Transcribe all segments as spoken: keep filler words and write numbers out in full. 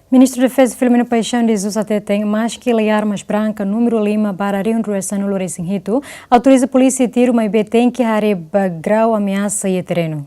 Ministru Defeza Filomeno Paixão de Jesus hateten, maski Lei Armas Branka númeru lima barra rihun rua sanulu resin hitu autoriza polísia tiru, maibé tenke haree ba grau ameasa iha terrenu.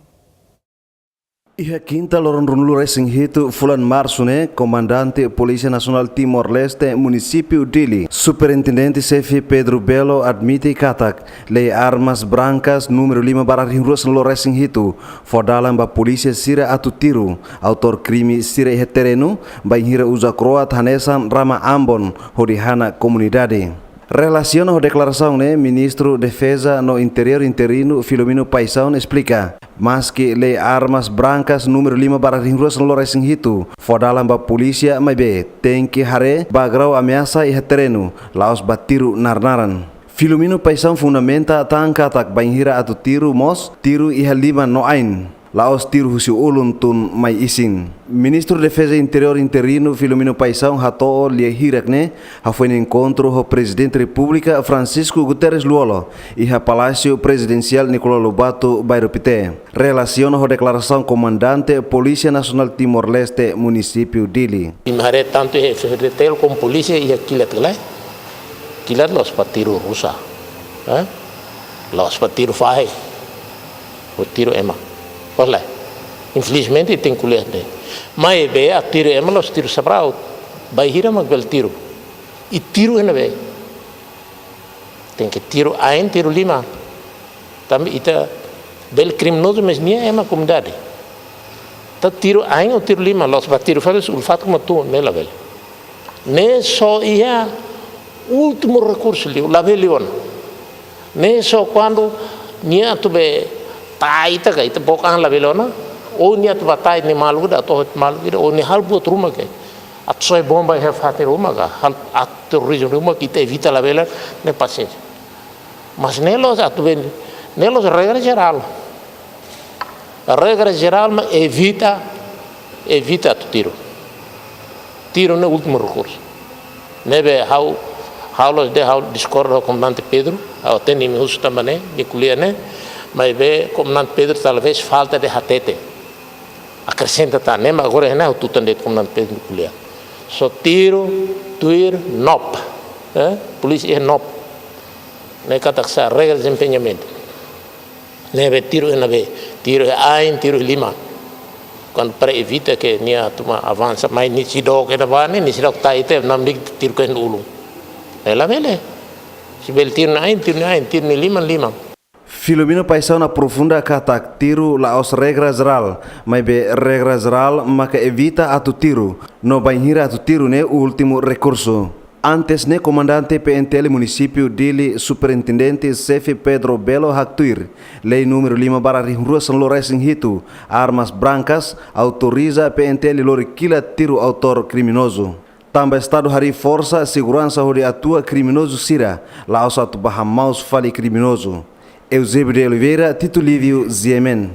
Iha kinta loron ruanulu resin hitu fulan Marsu ne'e, Komandante Polísia Nasionál Timor-Leste, Munisípiu Dili, Superintendente Xefe Pedro Belo admite katak Lei Armas Brankas númeru lima barra rihun rua sanulu resin hitu fó dalan ba polísia sira atu tiru autór krime sira iha terrenu, bainhira uza kro'at hanesan rama ambon hodi hana komunidade. Relasiona ho deklarasaun ne'e, Ministru Defeza no Interiór interinu Filomeno Paixão esplika, maski Lei Armas Brankas númeru lima barra rihun rua sanulu resin hitu fó dalan ba polísia, maibé tenke haree ba grau ameasa iha terrenu, la'ós ba tiru narnaran. Filomeno Paixão fundamenta tan katak bainhira atu tiru mós tiru iha liman no ain, la'ós tiru husi ulun tun mai isin. Ministru Defeza Interiór interinu Filomeno Paixão hato'o lia hirak ne'e hafoin enkontru ho Prezidente Repúblika Francisco Guterres Lú-Olo iha Palásiu Prezidensiál Nicolau Lobato, Bairru Pité. Relasiona ho deklarasaun Komandante Polísia Nasionál Timor-Leste, Munisípiu Dili. Imi haree tantu iha F R D T L komu polísia iha kilat ka lae. Kilat la'ós ba tiru rusa. Eh? La'ós ba tiru fahi. Ou tiru ema. Pois lae. Infelizmente tenke ko'alia de'it. Maibé atu tiru ema la'ós tiru sabraut. Bainhira mak bele tiru. I tiru iha ne'ebé? Tenke tiru ain, tiru liman. Tanba ita bele kriminozu, mas nia ema komunidade. Ita tiru ain ou tiru liman, la'ós ba tiru fahi, ulfat kuma tu, ne'e labele. Ne'e só iha últimu rekursu liu, labele liu ona. Ne'e só kuandu nia atu bá tau ita ka, ita book an labele ona, ou nia atu bá tau nia maluk ida, atu oho ita maluk ida, ou nia halo buat ruma ka, atu soe bomba iha fatin ruma ka, halo atu terrorizmu ruma ka, ita evita labele, ne'e pasiénsia. Mas ne'e la'ós atu bá, ne'e la'ós regra jerál. Regra jerál mak evita, evita atu tiru. Tiru ne'e últimu rekursu. Ne'ebé ha'u, ha'u la'ós de'it ha'u diskorda ho Komandante Pedro, ha'u hatene imi husu tanba ne'e, nia ko'alia ne'e, maibé Komandante Pedro talvés falta de'it hatete. Akresenta tan, ne'e mak agora ne'e ha'u tutan de'it Komandante Pedro nia ko'alia. Só tiru, tuir, nop. Eh? Polísia iha nop. Ne'e katak sá, regra desempeñamentu. Ne'ebé tiru iha ne'ebé, tiru iha ain, tiru iha liman. Kuandu para evita ke nia tuma avansa, mai nia seidauk iha ne'ebá ne'e, nia seidauk tau ita, namdik tiru ka iha ulun. Ne'e labele. Se bele tiru iha ain, tiru iha ain, tiru iha liman, liman. Filomeno Paixão aprofunda katak tiru la'ós regra jerál, maibé regra jerál maka evita atu tiru, no bainhira atu tiru ne'e últimu rekursu. Antes ne'e, Komandante P N T L Munisípiu Dili, Superintendente Xefe Pedro Belo haktuir, Lei númeru lima barra rihun rua sanulu resin hitu, Armas Brankas, autoriza P N T L lori kilat tiru autór kriminozu. Tanba Estadu harii forsa seguransa hodi atua kriminozu sira, la'ós atu bá hamaus fali kriminozu. Eusébio de Oliveira, Tito Lívio, G M N.